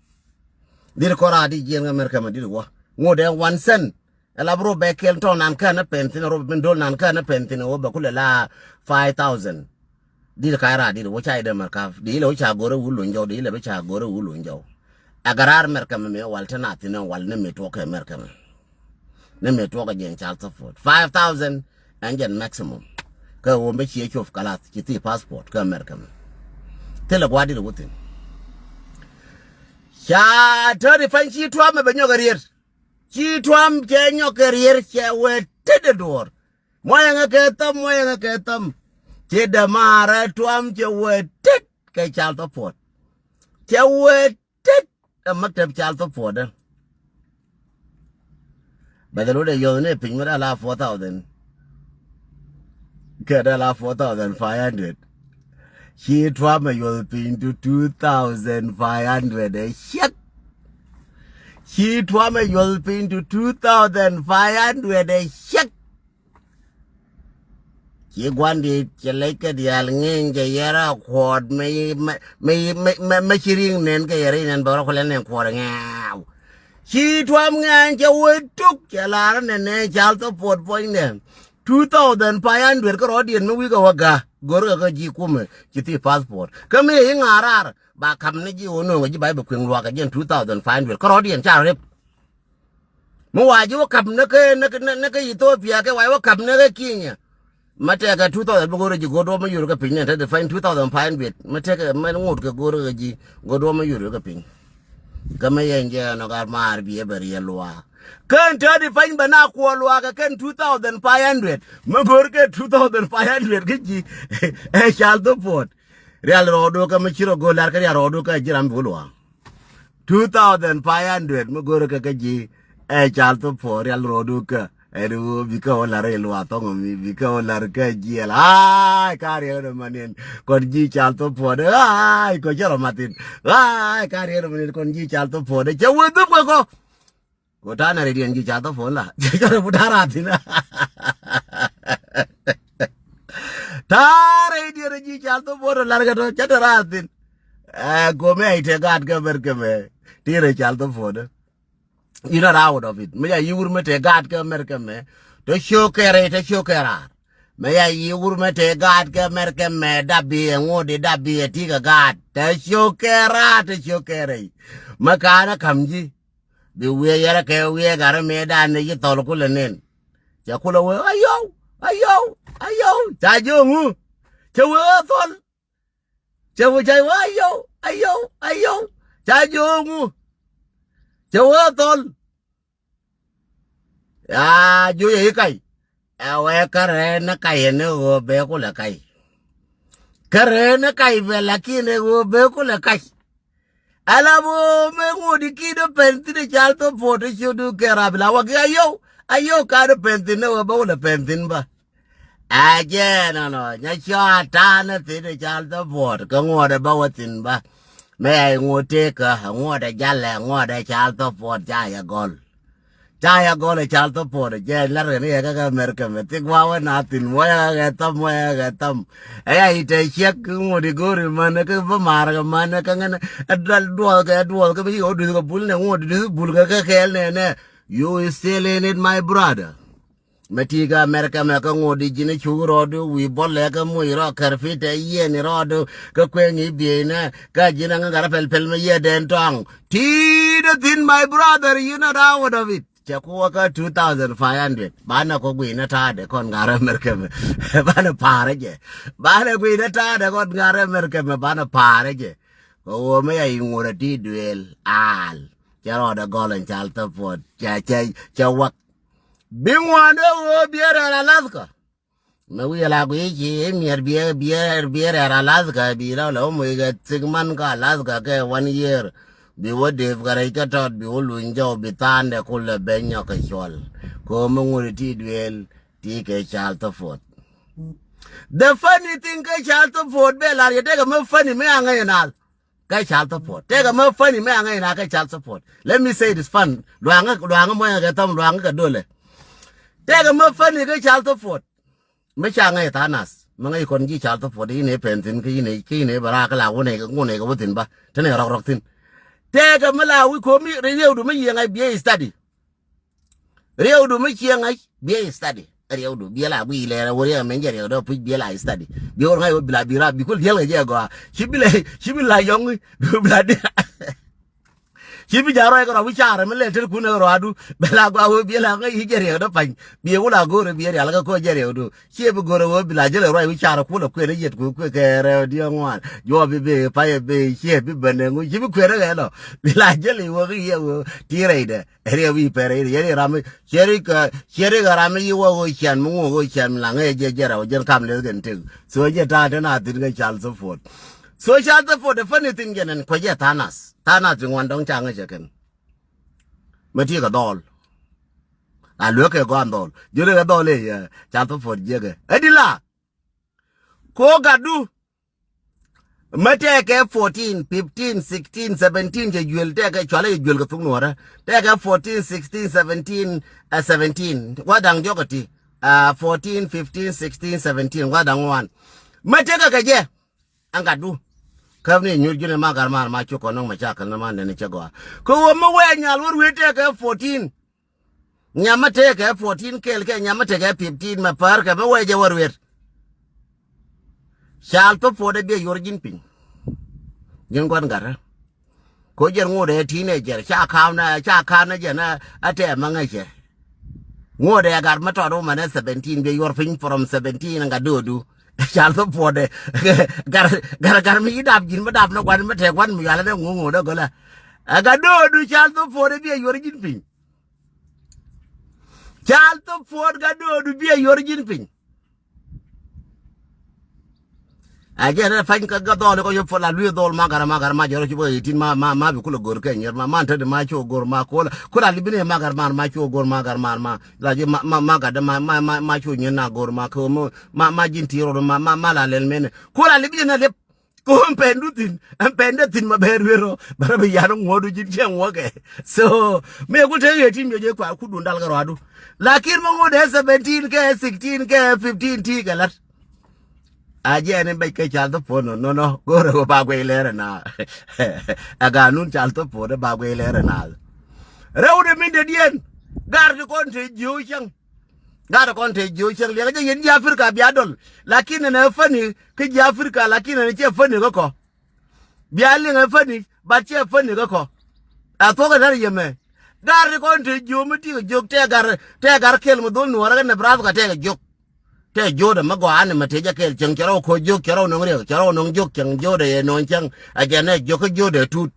Diri kɔra di jiɛn kä mɛr kɛmɛ diri wä ŋotdɛ one cent. Ɛ lap rop bɛ kɛl tɔn nan kä nɛ pɛn thin rop bin dol nan kä nɛ pɛn thin wä bɛ kulɛ la five thousand. Diri kay ra diri wä ca idɛ mɛr kaf di ilɛ wä ca gorɛ wul luny jɔw di ilɛ bɛ ca gorɛ wul luny jɔw. Ɛ garar mɛr kɛmɛ mi wal tɛ na thin wal ni mi tuɔk kɛ mɛr kɛmɛ. Ni mi tuɔk kɛ jiɛn child support five thousand. Ɛn jɛn maximum. Kä ɣöö bä ciɛ cop kalath ci thi passport kä America mɛ. Thilɛ gua̱a̱r dit wä thi̱n. Ca tääri pany ci Trump ɛ bɛ nyɔk ɛ riet. Ci Trump cɛ nyɔk ɛ riet cɛ wee tet ɛ duɔ̱ɔ̱r. Muɔyɛ ŋä kɛ thäm, muɔyɛ ŋä kɛ thäm. Ci dämaarä Trump cɛ wee tet kɛ child support. Cɛ wee tet ɛ maktab child support. Bɛ thil wä dee yɔth ni piny mi dee la four thousand. Kɛ dee la four thousand five hundred. Ci Trump ɛ yuɔth piny to two thousand five hundred ɛ ciek. Ci Trump ɛ yuɔth piny to two thousand five hundred ɛ ciek. Ci gua̱n di̱i̱t cɛ lec kɛ diaal ŋeny cɛ yɛr a kuɔɔt mɛ, mɛ, mɛ, mɛ, mɛ, mɛ ci ri̱ŋ nɛn kɛ yɛr i̱ nɛn bɛ rɔ kɔ lɛn nɛn kuɔɔt ŋɛɛw. Ci Trump ŋɛɛn cɛ wee tuk cɛ lar nɛn nɛ child support puɔ̱nydɛ. Two thousand five hundred kä rɔɔdiɛn mi wi̱i̱ kɛ wä ga̱ go̱r kɛ kä ji̱ kumɛ ci thi passport. Kä mi i̱ ŋa̱a̱r raar ba ka̱m ni ji̱ wä no̱o̱ŋ ji̱ ba i̱ bɛ kueŋ luaak kɛ jiɛn two thousand five hundred kä rɔɔdiɛn ca rep. Mi wa ji̱ wä ka̱m ni kä, ni kä, ni kä Ethiopia kɛ wa ji̱ wä ka̱m ni kä Kenya. Ma tɛkɛ two thousand bi go̱r kɛ ji̱ go̱r duɔ̱ɔ̱p mi yur kɛ piny ni te dee fany two thousand five hundred. Ma tɛkɛ mɛn ŋot kɛ go̱r kɛ ji̱ go̱r duɔ̱ɔ̱p mi yur kɛ piny. Kä mi yɛn jɛ nɔ gat maar bi ɛ bɛ riɛl luaak. Kɛn te di pany bɛ na kuɔ luaak kɛ kɛn two thousand five hundred. Mi go̱r kɛ two thousand five hundred kä ji̱ ɛ child support. Rial rɔɔdu kä mi ci rɔ go̱r lar kä rial rɔɔdu kä ji̱ ram bi wä luaak. Two thousand five hundred mi go̱r kä kä ji̱ ɛ child support rial rɔɔdu kä. Ɛn ɣöö bikɛ wä la̱r i̱ luaak thɔŋ mi bikɛ wä la̱r kä jiɛl. Ay, ka riɛk ni manin kɔn ji̱ child support. Ay, kɔ cɛ rɔ mathin. Ay, ka riɛk ni manin kɔn ji̱ child support. Cɛ wee dhup kɛ kɔ. Kɔ ta̱a̱ na rɛy diɛn ji̱ child support la. Cɛ rɔ bu ta̱a̱ raathin. Ta̱a̱ rɛy diɛn ji̱ child support la rɛ kɛ tɔ cɛ tɛ raathin. Ɛ, gomɛ ay tɛ gaat kɛ mɛr kɛ mɛ. Ti rɛy child support. Inɔ raw dɔpit mi ca yi wur mi te gaat kä mɛr kɛ mɛ. Tɔ ciök kɛ rɛy tɔ ciök kɛ raar. Mi ca yi wur mi te gaat kä mɛr kɛ mɛ dap bi ɛ ŋot di dap bi ɛ ti kɛ gaat tɔ ciök kɛ raar tɔ ciök kɛ rɛy. Mi ka̱n ɛ ka̱m ji̱ bi wiee yɛrɛ kɛ wiee gat rɔ mi dan ni ji̱ thɔl kulɛ nen. Cɛ kulɛ wee ayow ayow ayow ca jiök ŋu. Cɛ wee ɛ thɔl. Cɛ wee ca wee ayow ayow ayow. Ca jiök ŋu. Cɛ wee thɔl. Yaa jiök yɛ i̱ kac. Ɛ wee kärɛ ni kac ɛn ni ɣöö bee kulɛ kac. Kärɛ ni kac bɛ lakin ɛ ɣöö bee kulɛ kac. Ala bä mëë ŋot i̱ ki̱n dee pɛn thi̱n i̱ child support i̱ ciötdu kɛɛr a bi la wä ki ayow ayow ka dee pɛn thi̱n ni ɣöö bä wä lɛ pɛn thi̱n bä. A jɛ nɔnɔ nyɛ cɔa ta̱a̱n ni thi̱n i̱ child support kä ŋuɔ̱t ɛ bä wä thi̱n bä. Mëë a i̱ ŋot tëëkä ɛ ŋuɔ̱t ɛ jalɛ ɛ ŋuɔ̱t ɛ child support ca yɛ gɔl. Ca yɛ gɔl ɛ child support jɛ lar kɛ ni yɛ kä kɛ America mɛ thik wa wä na thin wä yɛ kɛ thäm wä yɛ kɛ thäm. Ɛ ya i̱ tɛ ciɛk ŋot i̱ go̱o̱ri män kä bä maar kɛ män kä ŋän ɛ duɔth kɛ duɔth kɛ bi ci kɛ wä duth kɛ bul nɛ ŋot duth bul kɛ kɛ kɛɛl nɛ nɛ. You still in it my brother. Mɛ ti kä America mɛ kä ŋot i̱ ji̱n i̱ cuk rɔɔd wi̱i̱ bɔl lɛ kä muc rɔ kɛr fit ɛ yiɛn i̱ rɔɔd kä kueŋ i̱ biey nɛ kä ji̱n ɛ ŋä gat rɔ pɛl pɛl mɛ yiɛ dɛn tɔŋ. Ti dee thin my brother you not out of it. Cɛ ku wä kä two thousand five hundred banɛ kɔ guiy ni ta̱a̱dɛ kɔn ŋa̱r America mɛ. Banɛ pa̱a̱rä jɛ. Banɛ guiy ni ta̱a̱dɛ kɔn ŋa̱r America mɛ banɛ pa̱a̱rä jɛ. Kɛ ɣöö mi ya i̱ ŋuɔ̱t ɛ ti duëël aal. Cɛ rɔɔdɛ gɔl ɛn child support cɛ cɛ cɛ wak. Bi ŋuan ɛ ɣöö biɛ rɛl Alaska. Mɛ wi̱i̱ la guici i̱ miɛt biɛ biɛ biɛ rɛl Alaska bi la lɛ wä moc kɛ six month kä Alaska kɛ one year. Bi wä dep kɛ rɛc kä tɔt bi wä luny jɔw bi tha̱a̱ndɛ kulɛ ben nyɔk kɛ cuɔl. Ko̱o̱m mi ŋut ti duëël ti kɛ child support. The funny thing kɛ child support bɛ lar yɛ tekɛ mi funny mi aŋäc naath. Kɛ child support tekɛ mi funny mi aŋäc naath kɛ child support. Let me say this fun luaŋä luaŋä muɔ̱nyɛ kɛ thɔm luaŋä kɛ dolɛ. Tekɛ mi funny kɛ child support. Mi ca ŋäc tha̱a̱ŋ nath mi ŋäc kɔn ji̱ child support i̱ nɛ pɛn thi̱n kä i̱ nɛ kä i̱ nɛ bɛ raak kä la wun nɛ ŋun nɛ kɛ wä thi̱n bä te nɛ rɔk rɔk thi̱n. Tëëkɛ mi la wi̱i̱ ko̱mi riewdu mi yiëŋ a biɛ study. Riewdu mi ciëŋ a biɛ study riewdu biɛ la wi̱i̱ lɛɛrɛ wä riewdu mi jɛ riewdu puc biɛ la study. Biɛ wä ŋa̱c wä bi la bi raak bi kul diɛl kɛ jɛ gɔaa ci bi la ci bi la yɔŋ bi la diɛl. Ci bi ja̱ ruac kɛ rɔ wi̱c carɛ mi lɛl tetdä kun ɛ kɛ rɔadu. Bɛ la gɔaa wee biɛ la ŋäc i̱ jɛ riɛkdä pa̱ny. Biɛ wula go̱o̱rɛ biɛ rial kɛ ko̱ jɛ riɛkdu. Ciɛ bi go̱o̱rɛ wee bi la jälɛ ruac wi̱c carɛ kulɛ kuënä yɛt ku kuɛ kɛ rɛw diɛ ŋuan. Juɔp bi bi payɛ bi ciɛ bi bänɛ ŋu ci bi kuënä kɛ lɔ. Bi la jälɛ wee ki yɛ wee ti rɛydɛ. Riɛw bi pɛrɛ yɛn ram mi ciɛ ri kɛ ciɛ ri kɛ ram mi yi wä wee cian mi ŋu wee cian mi la ŋäc jɛ jɛ rɛw jɛn kam leth kɛn tek. So jɛ ta̱a̱ tɛn a thi̱n kɛ child support. So child support ɛ funny thing jɛn ɛn kuɛ jɛ tha̱a̱ŋ nath. Tha̱a̱ŋ nath ti ŋuan dɔ̱ŋ ca ŋäc ɛ kɛn. Mä ti kɛ dhɔl. A luek kɛ gɔaa dhɔl. Jiöt kɛ dhɔl i̱, eh, child support jiäkɛ. Ɛ di la. Ko gatdu. Mä tɛkɛ fourteen, fifteen, sixteen, seventeen cɛ juël tɛkɛ cualɛ cɛ juël kɛ thuk nuɔrä. Tɛkɛ fourteen, sixteen, seventeen, eh, seventeen. Wa da̱ŋ diɔk ɛ ti. Ah, fourteen, fifteen, sixteen, seventeen. Wa da̱ŋ ŋuan. Mä tɛkɛ kɛ jɛ. Ɛn gatdu. Käp ni nyuur ji̱n ɛ ma gat maar ma cuk kɔn nɔŋ mɛ ca kɛl ni ma nɛn cɛ gɔaa. Kɛ ɣöö mi wee nyal wä ruet tëëkɛ fourteen. Nyam mi tëëkɛ fourteen kɛɛl kɛ nyam mi tëëkɛ fifteen mɛ päär kɛ mi wee jɛ wä ruet. Cal thop puɔt ɛ biɛ yuɔr ji̱n piny. Ji̱n gua̱n gatdä. Ko jɛn ŋot ɛ teenager ca ka̱n ɛ ca ka̱n ɛ jɛn ɛ tɛm ɛ ŋäcɛ. Ŋot ɛ gat mi tɔt wä mɛn ɛ seventeen biɛ yuɔr piny from seventeen ɛ gat do̱du. Cal thop puɔt ɛ gat gat gat mi ci dap ji̱n mi dap ni gua̱n mi tɛk gua̱n mi yual ɛ dee ŋo̱o̱ŋ ŋot ɛ gölä. Ɛ gat do̱du cal thop puɔt ɛ biɛ yuɔr ji̱n piny. Cal thop puɔt gat do̱du biɛ yuɔr ji̱n piny. A jɛ rɛ pany kä dhɔl kɔ yop la luiɛ dhɔl ma gar ma gar ma jɛ rɔ ci bä itin ma ma ma bi kulɛ gor kɛ nyer ma ma te de ma ci gor ma kola kola li bine ma gar ma ma ci gor ma gar ma ma la ji ma ma ma gar de ma ma ma ma ci nyer na gor ma ko mo ma ma jin ti ro ma ma ma la lel mene kola li bine lep ko en pen du tin en pen de tin ma ber wero bara bi yar ŋodu jin cɛ ŋoke. So me ku te ye tin yo je kwa ku dun dal ga radu. Lakin ma ŋode seventeen kɛ sixteen kɛ fifteen ti kɛ lat. A jiɛn in bɛc kɛ cal thop puɔt nɔ nɔ nɔ go̱rɛ wä ba guɛy lɛrɛ na. Ɛ ganun cal thop puɔt ba guɛy lɛrɛ na. Rɛw de min de diɛn gar ti kɔn te jiöw cäŋ. Gar ti kɔn te jiöw cäŋ liɛk jɛ yɛn ji̱ Africa bia dɔl. Lakin ɛn ɛ fäni kä ji̱ Africa lakin ɛn cɛ fäni kä kɔ. Bia liŋ ɛ fäni bat cɛ fäni kä kɔ. A thuɔk ɛ nar yɛmɛ. Gar ti kɔn te jiöw mi ti kɛ jiök tɛ gar tɛ gar kɛl mi dhol nuɔrɛ kä Nebraska tɛ kɛ jiök. Tɛ jodɛ mɛ gɔaa ni mɛ tecä kɛɛl cieŋ cɛ rɔw koc jiök cɛ rɔw nöŋ riɛk cɛ rɔw nöŋ jiök cieŋ jodɛ yɛ nöŋ cieŋ. A jɛn ɛ jiök kä jodɛ tut.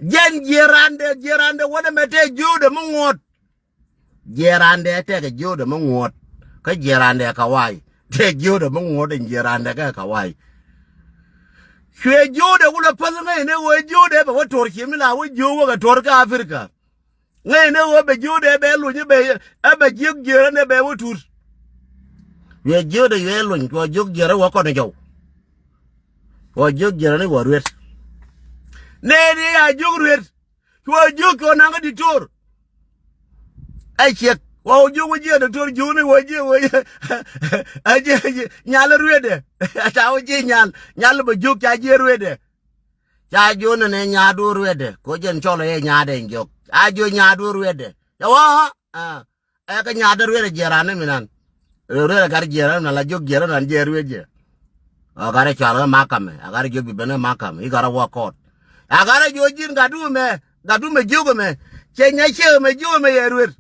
Jɛn jiɛ randɛ jiɛ randɛ wänɛ mɛ tɛ jodɛ mi ŋuɔ̱t. Jiɛ randɛ tɛkɛ jodɛ mi ŋuɔ̱t. Kä jiɛ randɛ kɛ wa̱a̱y tɛ jodɛ mi ŋuɔ̱t in jiɛ randɛ kɛ kɛ wa̱a̱y. Cuɛ jodɛ wulɛ päth ŋäcnɛ ɣöö jodɛ bɛ wä tuɔr ciemi la wä jiök wä kɛ tuɔr kä Africa. Ŋäcnɛ ɣöö bɛ jiökdɛ bɛ luny bɛ ɛ bɛ jiök jiërä nɛ bɛ wä tut. Yuɛ jiökdɛ yuɛ luny cuɔ jiök jiërä wä kɔn jɔw. Cuɔ jiök jiërä ni wä ruet. Nɛɛni a jiök ruet. Cuɔ jiök cuɔ naŋ kä ditor. Ɛ ciɛk wä wä jiök wä jiɛ ditor jiök ni wä jiɛ wä jiɛ. Ɛ jiɛ nyal ruetdɛ. Ca wä jiɛ nyal nyal bɛ jiök ca jiɛ ruetdɛ. Ca jiök ni nɛ nyaatdu ruetdɛ ko jɛn cɔl ɛ nyaatdɛ jiök ca jiök nyaatdu ruetdɛ. Ca wä ɛ kä nyaatdɛ ruetdɛ jiɛran ni minan. Ruetdɛ gat jiɛran nan la jiök jiɛran nan jiɛ ruetdɛ. A gat ɛ cɔal ɛ makamɛ a gat ɛ jiök bi ben ɛ makamɛ i̱ gat ɛ wä kɔɔt. A gat ɛ jiök ji̱n gatdu mɛ gatdu mɛ jiök mɛ cɛ nya ciek mɛ jiök mɛ yɛ ruet.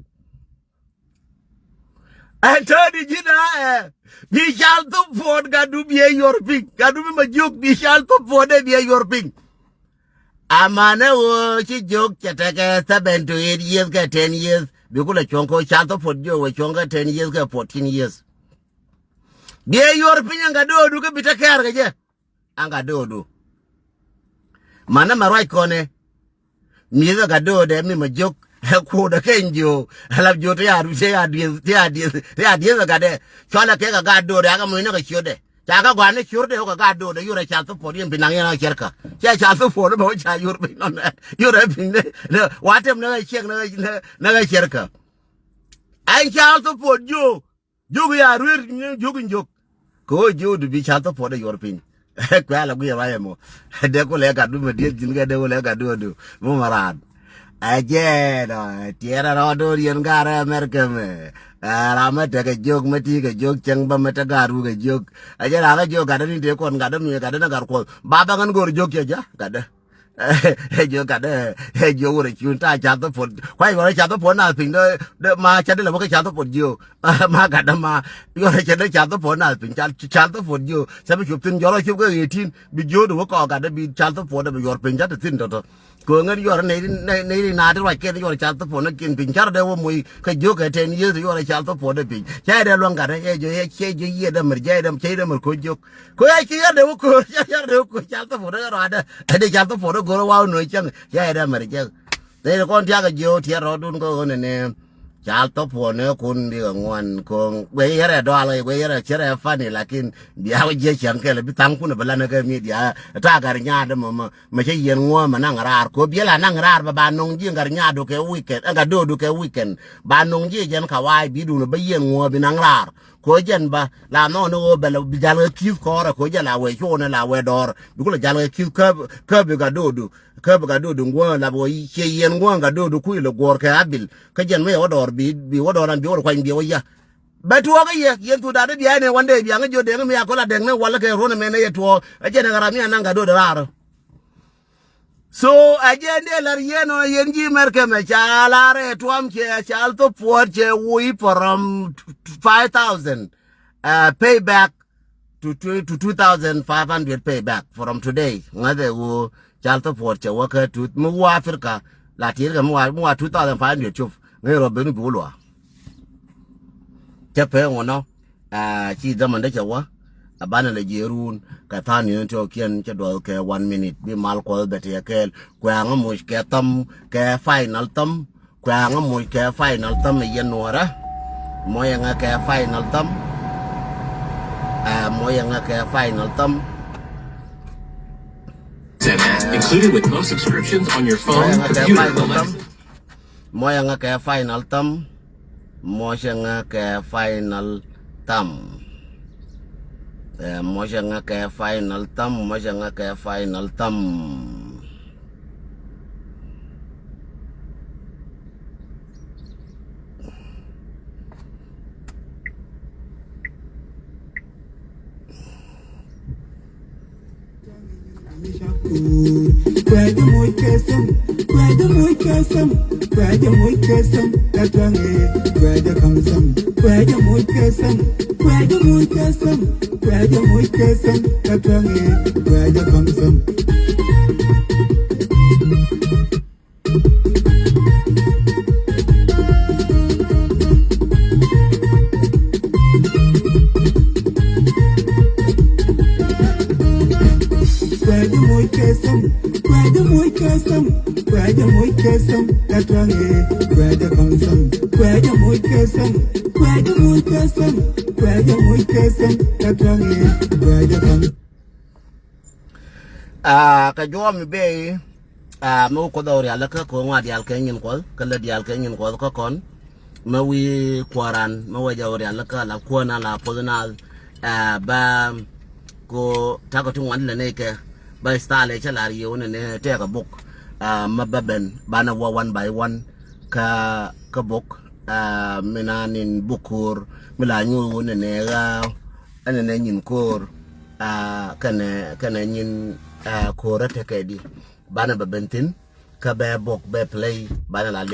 Ɛn täädi ji̱n a ɛ bi cal thop puɔt gatdu biɛ yuɔr piny gatdu mi ma jiök bi cal thop puɔt ɛ biɛ yuɔr piny. Amanɛ ɣöö ci jiök cɛ tekɛ seven to eight years kɛ ten years bi kulɛ cuɔ̱ŋ kɛ ɣöö cal thop puɔt jiök wä cuɔ̱ŋ kɛ ten years kɛ fourteen years. Biɛ yuɔr piny ɛn gatdu kä bi te kɛɛr kɛ jɛ. An gatdu. Manɛ mɛ ruac kɔnɛ. Mi̱i̱th ɛ gat do̱o̱dɛ mi mɛ jiök ɛ kuut ɛ keny jiöö ɛ lap jiöö ti a ti a dieth ti a dieth ti a dieth ɛ gatdɛ. Cualɛ kek ɛ gat do̱o̱dɛ akɛ mucnɛ kɛ ciötdɛ ca kɛ gɔaa ni ciötdɛ wä kɛ gat do̱o̱dɛ yorɛ ca thop puɔt yɛn bi naŋ yɛn ɛ cɛrkä. Cɛ ca thop puɔt bɛ wä ca yor piny nɔnɛ yorɛ piny ni wa tem ni ɣä ciɛk ni ɣä cɛrkä. Ɛn ca thop puɔt jiöö. Jiök ya ruer ni jiök in jiök. Kɛ ɣöö jiökdu bi ca̱th thop puɔt ɛ yuɔr piny. Kuɛ ala guiɛ ruac ɛmɔ. Dee kulɛ gatdu mɛ dieth ji̱n kɛ dee kulɛ gatdu adu mɔ mɛ raan. Ɛ jɛɛn ɔ tiɛɛr ɛ rɔɔd do̱r yɛn gaarɛ America mɛ. Ɛ ram mɛ tekɛ jiök mɛ ti kɛ jiök cäŋ bä mɛ te gaar wukɛ jiök. Ɛ jɛɛn ram mɛ jiök gatdä ni tëë kuɔn gatdä mi gatdä ni gat kuɔth ba bä ŋän go̱o̱r jiök cɛ ja̱ gatdä. Ɛ jiö gat ɛ jiö wurɛ ciun ta cath puɔt. Kuay yuɔrɛ cath puɔt na piny dee ma ca dee lɛ wä kä cath puɔt jiö. Ma gat dee ma yuɔrɛ cɛ dee cath puɔt na piny cath puɔt jiö. Cɛ bi cup thin jɔrɔ cup kä ɣetin bi jiö dee wä kɔ gat dee bi cath puɔt dee bi yuɔr piny ca te thin tɔtɔ. Kɛ ɣöö ŋän yuɔr nɛy ti nɛy ti na ti ruac kɛn yuɔr cath puɔt na kin piny carɛ dee wä moc kä jiö kɛ ten years yuɔr cath puɔt dee piny ca dee luäŋ gat ɛ jiö ɛ jiö yiëë dee mɛr jiö dee mɛr koc jiök. Kö ya ci yar de wä ko̱r, yar de wä ko̱r cal thopot ɛ rɔadɛ. Ɛ de cal thopot ɛ go̱r wa wä nuɔ̱c cäŋ. Ya yɛ dɛ mɛr jek. Nɛ yɛ kɔn tiak ɛ jiö tiɛt rɔɔdun kä ɣän ɛnɛ. Cal thopot nɛ kun bikɛ ŋuan ko̱ŋ. Guɛ yɛrɛ dɔal ɛ guɛ yɛrɛ cɛrɛ funny lakin bia wä jiɛ cäŋ kɛlɛ bi thaŋ kun ɛ bi lanɛ kɛ media. Ɛ ta̱a̱ gat nyaat ɛmɔ mɛ mɛ cä yɛn ŋuɔ mɛ naŋ raar ko̱ biɛl a naŋ raar bɛ ba no̱ŋ ji̱ gat nyaat du kɛ weekend. Ɛ gat do̱o̱du kɛ weekend ba no̱ŋ ji̱ jɛn ka wa̱a̱ bi duun bä yɛn ŋuɔ bi naŋ raar. Ko jɛn ba la nɔ ni ɣöö bɛ la bi jal kɛ ki̱th kɔɔrɛ ko jɛ la wee cuɔnɛ la wee dɔɔr bi kulɛ jal kɛ ki̱th kä kä bi ka dodu kä bi ka dodu ŋuɔ̱ɔ̱ŋ la bɛ wee cie yɛn ŋuɔ̱ɔ̱ŋ ka dodu kui̱ lɛ guɔ̱ɔ̱r kɛ abil kä jɛn mi yɛ wä dɔɔr bi bi wä dɔɔr an bi wä kuany bi wä yä. Bɛ tuɔɔk i̱ yɛ yɛn thut da̱t i̱ bia nɛ wan dee bia ŋä jiö deŋ mi ya kɔ la deŋ ni wal kɛ ruɔ̱n ɛmɛn ɛ yɛ tuɔɔk ɛ jɛn ɛ ɣaram yɛn naŋ ka dodu raar. So a jɛ ndɛ lar yɛn ɔ yɛn ji̱ mɛrkɛ mɛ ca lar ɛ tuam cɛ cal thop puɔt cɛ wui from five thousand, uh, pay back to two, to two thousand five hundred pay back from today. Ŋa̱th ɛ ɣöö cal thop puɔt cɛ wä kä tut mi wä Africa la ti̱i̱r kɛ mi wä mi wä two thousand five hundred cop ŋäc rɔ ben bi wä luaak. Cä pee ŋuɔnɔ. Aa, ci dhamandä cɛ wä a banɛ lɛ jiɛɛrun kɛ tha̱a̱n yön tiɔɔkiɛn cɛ duɔth kɛ one minute bi mal kuɔth bɛ tëë kɛɛl. Kuɛ̈ɛ̈ŋä moc kɛ thäm kɛ final thäm. Kuɛ̈ɛ̈ŋä moc kɛ final thäm ɛ yɛn nuɔ̱ɔ̱rä. Mɔyɛ ŋä kɛ final thäm. Aa, mɔyɛ ŋä kɛ final thäm. Included with most subscriptions on your phone, computer, or device. Mɔcɛ ŋä kɛ final thumb. Mɔcɛ ŋä kɛ final thumb. Ɛ, mɔcɛ ŋä kɛ final thumb. Mɔcɛ ŋä kɛ final thumb. Kuɛjɛ moc kɛ thäm, kuɛjɛ moc kɛ thäm, kuɛjɛ moc kɛ thäm, ka tuaŋɛ, kuɛjɛ ka̱m thäm, kuɛjɛ moc kɛ thäm, kuɛjɛ moc kɛ thäm, kuɛjɛ moc kɛ thäm, ka tuaŋɛ, kuɛjɛ ka̱m thäm. Aa, kɛ juɔ̱ɔ̱m mi bee, aa, mi wä Kuoth ɛ wä rialikä kɛ ŋuan diaal kɛ nyin Kuɔth, kä lät diaal kɛ nyin Kuɔth kä kɔn. Mi wi̱i̱ kuääran, mi wä jɛ wä rialikä la kuäär na la puɔth na, aa, bä ko ta̱kɔ ti ŋuan lɛ nɛy kɛ, bä style cä lar yio̱w ni ni tɛɛkɛ bok, aa, mi bä ben, banɛ wä one by one, kä, kä bok, aa, mi na nin bok ko̱o̱r, mi la nyuur wä ni ni ɣä, ɛn ni nyin ko̱o̱r, aa, kɛnɛ, kɛnɛ nyin, aa, ko̱o̱r ɛ tekɛ di. Banɛ bɛ ben thi̱n, kä bɛ bok, bɛ play, banɛ la liɛp.